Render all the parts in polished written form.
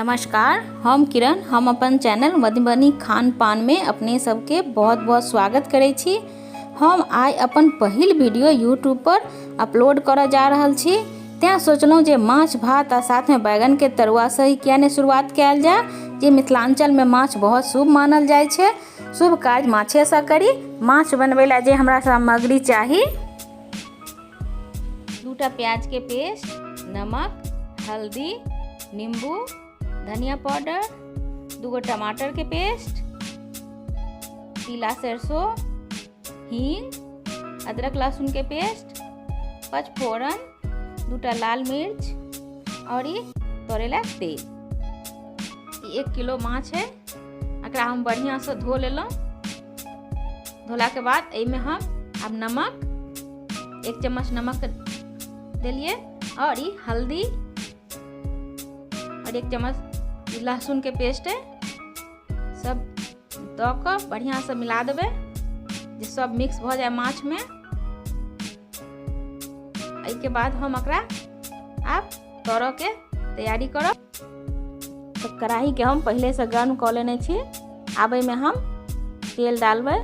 नमस्कार, हम किरण। हम अपन चैनल मधुबनी खान पान में अपने सबके बहुत बहुत स्वागत करै छी। हम आइ अपन पहिल वीडियो यूट्यूब पर अपलोड करऽ जा रहल छी, तेँ सोचलहुँ जे माछ भात आ साथमे बैगनके तरुआसँ ही किया नहि शुरुआत कयल जाय, जे मिथिलाञ्चलमे माछ बहुत शुभ मानल जाइ छै। शुभ काज माछेसँ करी। माछ बनबै लए जे हमरा सामग्री चाही, 2टा प्याजके पेस्ट, नमक, हल्दी, नींबू, धनिया पाउडर, 2गो टमाटरके पेस्ट, पीला सरसों, हींग, अदरक लहसुनके पेस्ट, पचफोरन, 2टा लाल मिर्च और ई तोरे ला तेल। ई 1 किलो माछ है। एकरा हम बढ़ियासँ धो लेलहुँ। धोलाके बाद एहिमे हम आब नमक, 1 चम्मच नमक देलियै और ई हल्दी और 1 चम्मच ई लहसुनके पेस्ट है, सब दऽ कऽ बढ़िआँसँ मिला देबै जे सब मिक्स भऽ जाय माछमे। एहिके बाद हम एकरा आब तरऽके तैयारी करब। तऽ कढ़ाहीके हम पहिलेसँ गर्म कऽ लेने छी। आब एहिमे हम तेल डालबै।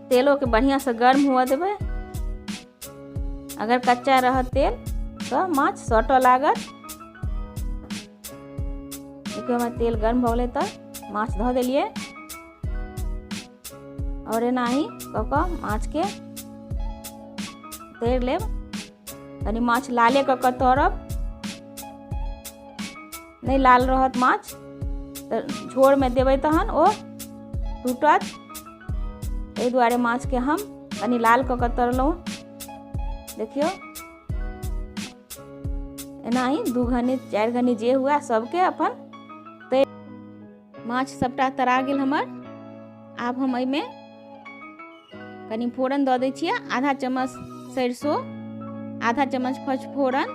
तेलोके बढ़िआँसँ गर्म हुअ देबै। अगर कच्चा रहत तेल तऽ माछ सटऽ लागत। देखियौ, हमर तेल गर्म भऽ गेलै तऽ माछ धऽ देलियै आओर एनाही कऽ कऽ माछके तैर लेब। कनि माछ लाले कऽ कऽ तरब। नहि लाल रहत माछ तऽ झोरमे देबै तहन ओ टूटत। एहि दुआरे माछके हम कनि लाल कऽ कऽ तरलहुँ। देखियौ, एनाही 2 घनी 4 घनी जे हुए सबके अपन तैर। माछ सबटा तरा गेल हमर। आब हम एहिमे कनि फोरन दऽ दै छियै। आधा चम्मच सरिसो, आधा चम्मच पचफोरन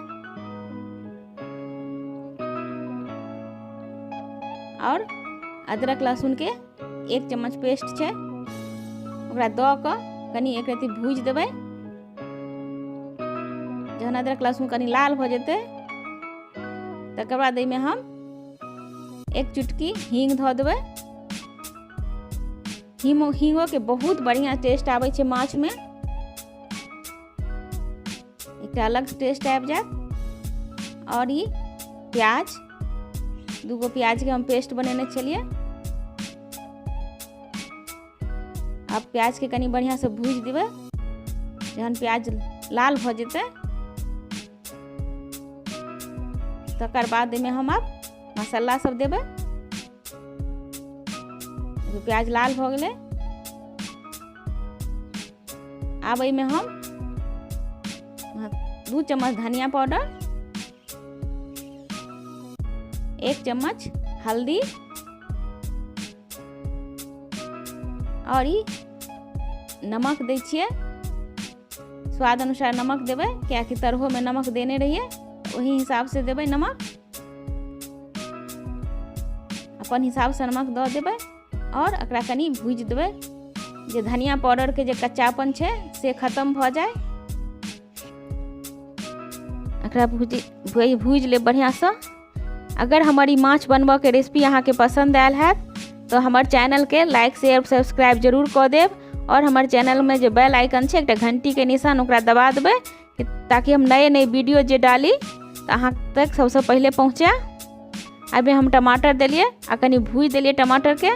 और अदरक लहसुन के 1 चम्मच पेस्ट छै, ओकरा दऽ कऽ कनि एक रत्ती भूजि देबै। जहन अदरक लहसुन कनि लाल भऽ जेतै, तकर बाद एहिमे हम 1 चुटकी हींग धऽ देबै। हींगोके बहुत बढ़िआँ टेस्ट आबै छै माछमे, एकटा अलग टेस्ट आबि जायत। आओर ई प्याज, 2गो प्याजके हम पेस्ट बनेने छलियै। आब प्याजके कनि बढ़िआँसँ भूजि देबै। जहन प्याज लाल भऽ जेतै, तकर बाद एहिमे हम आब मसाला सब देबै। प्याज लाल भऽ गेलै। आब एहिमे हम 2 चम्मच धनिया पाउडर, 1 चम्मच हल्दी और ई नमक दै छियै। स्वाद अनुसार नमक देबै, कियाकि तरहोमे नमक देने रहियै, ओही हिसाबसँ देबै नमक। अपन हिसाबसँ नमक दऽ देबै आओर एकरा कनि भूजि देबै जे धनिया पाउडरके जे कच्चापन छै से खतम भऽ जाय। एकरा भूजि भूजि लेब बढ़िआँसँ। अगर हमर ई माछ बनबऽके रेसिपी अहाँके पसन्द आयल हैत तऽ हमर चैनलके लाइक, शेयर, सब्सक्राइब जरूर कऽ देब आओर हमर चैनलमे जे बेल आइकन छै, एकटा घंटीके निशान, ओकरा दबा देबै ताकि हम नए नए वीडियो जे डाली तऽ अहाँ तक सबसँ पहिले पहुँचे। अभी हम टमाटर देलियै आ कनि भूजि देलियै टमाटरके।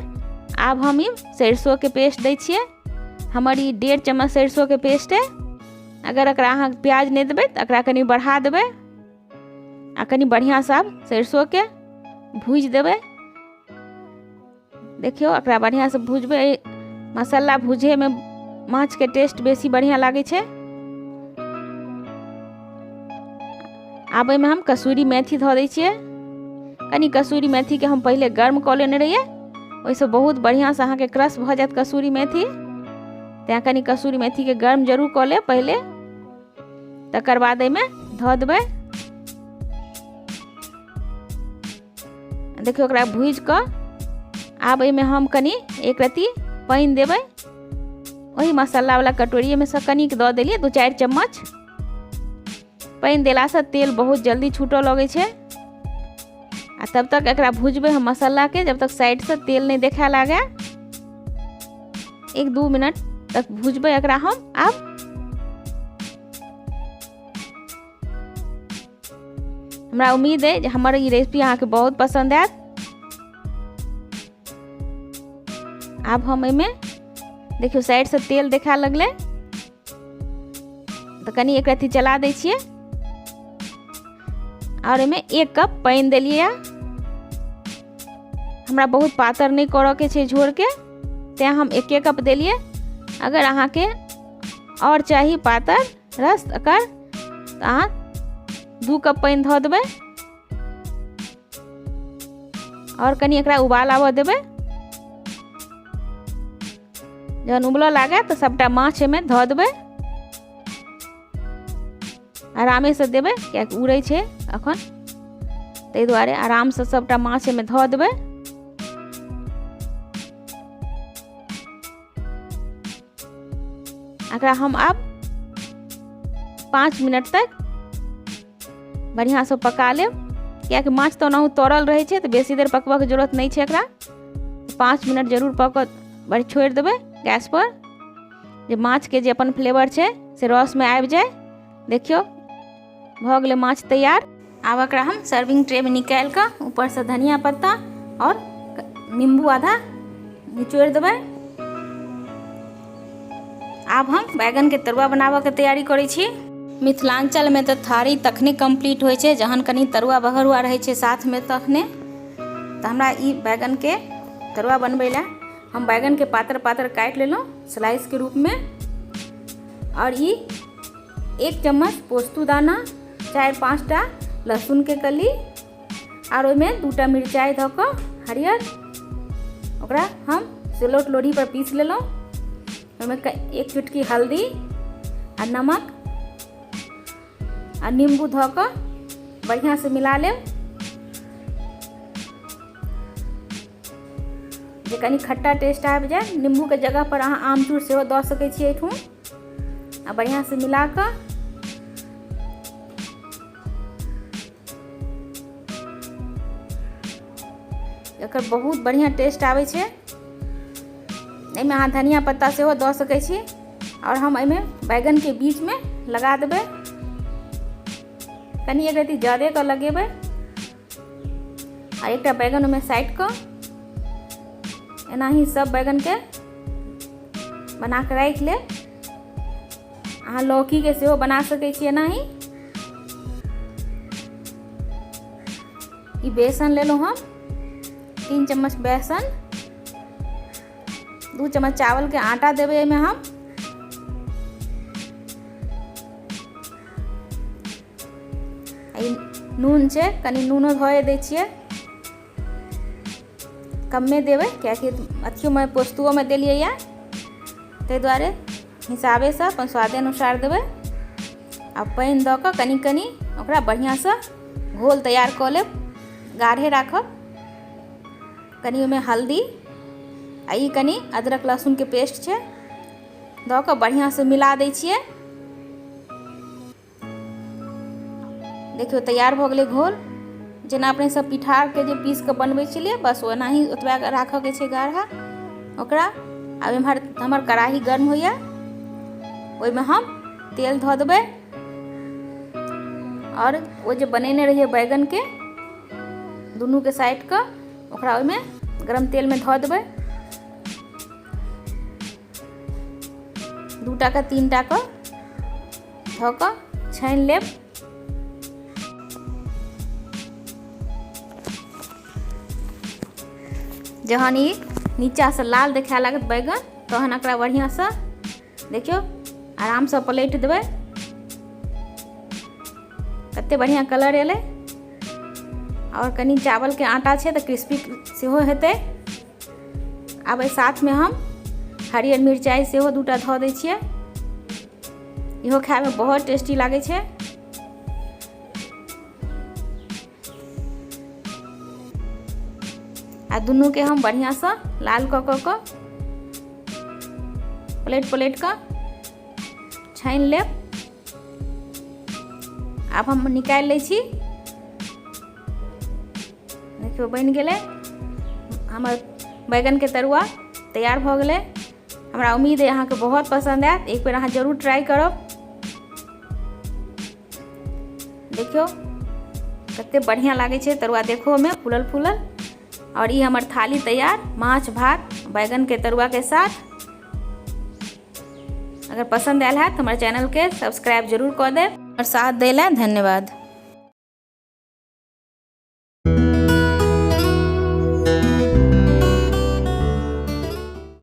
आब हम ई सरिसोके पेस्ट दै छियै। हमर ई 1.5 चम्मच सरिसोके पेस्ट अइ। अगर एकरा अहाँ प्याज नहि देबै तऽ एकरा कनि बढ़ा देबै आ कनि बढ़िआँसँ आब सरिसोके भूजि देबै। देखियौ, एकरा बढ़िआँसँ भुजबै। मसाला भुजैमे माछके टेस्ट बेसी बढ़िआँ लागै छै। आब एहिमे हम कसूरी मेथी धऽ दै छियै। कनि कसूरी मेथीके हम पहिले गर्म कऽ लेने रहियै, ओहिसँ बहुत बढ़िआँसँ अहाँके क्रश भऽ जायत कसूरी मेथी। तैँ कनि कसूरी मेथीके गर्म जरूर कऽ लेब पहिले, तकर बाद एहिमे धऽ देबै। देखियौ, ओकरा भूजि कऽ आब एहिमे हम कनि एक रत्ती पानि देबै। ओही मसालावला कटोरीमे सँ कनिक दऽ देलियै, 2-4 चम्मच पानि देलासँ तेल बहुत जल्दी छूटऽ लगै छै। आ तब तक एकरा भुजबै हम मसालाके, जब तक साइडसँ तेल नहि देखाए लागै। 1-2 मिनट तक भुजबै एकरा हम। आब हमरा उम्मीद अइ जे हमर ई रेसिपी अहाँके बहुत पसन्द आयत। आब हम एहिमे देखियौ साइडसँ तेल देखाए लगलै, तऽ कनि एक रत्ती चला दै छियै। आओर एहिमे 1 कप पानि देलियै। हमरा बहुत पातर नहि करऽके छै झोरके, तेँ हम 1 कप देलियै। अगर अहाँके आओर चाही पातर रस एकर तऽ अहाँ 2 कप पानि धऽ देबै। आओर कनि एकरा उबाल आबऽ देबै। जहन उबलऽ लागै तऽ सबटा माछ एहिमे धऽ देबै। आरामेसँ देबै, कियाकि उड़ै छै अखन, ताहि दुआरे आरामसँ सबटा माछ एहिमे धऽ देबै। एकरा हम आब 5 मिनट तक बढ़िआँसँ पका लेब, कियाकि माछ तऽ ओनाहु तरल रहै छै, तऽ बेसी देर पकबऽके जरूरत नहि छै एकरा। 5 मिनट जरूर पकऽ बड़ छोड़ि देबै गैसपर, जे माछके जे अपन फ्लेवर छै से रसमे आबि जाय। देखियौ भऽ गेलै माछ तैयार। आब एकरा हम सर्विंग ट्रेमे निकालि कऽ ऊपरसँ धनिया पत्ता आओर नीम्बू आधा निचोड़ि देबै। आब हम बैगनके तरुआ बनाबऽके तैयारी करै छी। मिथिलाञ्चलमे तऽ थारी तखने कम्प्लीट होइ छै जहन कनि तरुआ बघरुआ रहै छै साथमे, तखने। तऽ हमरा ई बैगनके तरुआ बनबै लए हम बैगनके पातर पातर काटि लेलहुँ स्लाइसके रूपमे। आओर ई 1 चम्मच पोस्तू दाना, 4-5 टा लहसुनके कली, आओर ओहिमे 2टा मिरचाइ धऽ कऽ हरियर, ओकरा हम सिलौट लोढ़ी पर पीस लेलहुँ। ओहिमे 1 चुटकी हल्दी आ नमक आ नीम्बू धऽ कऽ बढ़िआँसँ मिला लेब, जे कनि खट्टा टेस्ट आबि जाय। नीम्बूके जगह पर अहाँ आमचूर सेहो दऽ सकै छी एहिठुम। आ बढ़िआँसँ मिला कऽ एकर बहुत बढ़िआँ टेस्ट आबै छै। एहिमे अहाँ धनिया पत्ता सेहो दऽ सकै छी। आओर हम एहिमे बैगनके बीचमे लगा देबै, कनि एक रत्ती जादे कऽ लगेबै। आ एकटा बैगन ओहिमे साटि कऽ एनाही सब बैगनके बना कऽ राखि लेब। अहाँ लौकीके सेहो बना सकै छी एनाही। ई बेसन लेलहुँ हम 3 चम्मच बेसन, 2 चम्मच चावलके आटा देबै एहिमे हम। ई नून छै, कनि नूनो धोए दै छियै, कमे देबै कियाकि अथियोमे पोस्तुओमे देलियै यऽ, ताहि दुआरे हिसाबेसँ अपन स्वादे अनुसार देबै। आ पानि दऽ कऽ कनि कनि ओकरा बढ़िआँसँ घोल तैयार कऽ लेब, गाढ़े राखब। कनि ओहिमे हल्दी आ ई कनि अदरक लहसुनके पेस्ट छै, दऽ कऽ बढ़िआँसँ मिला दै छियै। देखियौ तैयार भऽ गेलै घोल। जेना अपने सब पिठारके जे पीस कऽ बनबै छलियै, बस ओनाही ओतबा राखऽके छै गाढ़ा ओकरा। आब एम्हर हमर कड़ाही गर्म होइए, ओहिमे हम तेल धऽ देबै आओर ओ जे बनेने रहियै बैगनके दुनूके साटि कऽ ओकरा ओहिमे गरम तेलमे धऽ देबै। 2टा के 3टा के धऽ कऽ छानि लेब। जहन ई नीचासँ लाल देखाए लागत बैगन, तहन एकरा बढ़िआँसँ देखियौ आरामसँ पलटि देबै। कते बढ़िआँ कलर एलै। आओर कनि चावलके आटा छै तऽ क्रिस्पी सेहो हेतै। आब एहि साथमे हम हरियर मिरचाइ सेहो 2टा धऽ दै छियै, इहो खायमे बहुत टेस्टी लागै छै। आ दुनूके हम बढ़िआँसँ लाल कऽ कऽ कऽ पलटि पलटि कऽ छानि लेब। आब हम निकालि लै छी। देखियौ, बनि गेलै हमर बैगनके तरुआ, तैयार भऽ गेलै। हमरा उम्मीद है अहाँके बहुत पसंद आयत। एक बेर अहाँ जरूर ट्राई करब। देखियौ, कते बढ़िया लागै छै तरुआ देखोमे फूलल फूलल। और ई हमर थाली तैयार, माछ भात बैगन के तरुआ के साथ। अगर पसंद आयल है तो हमारे चैनल के सब्सक्राइब जरूर कऽ देब और साथ दै ला धन्यवाद।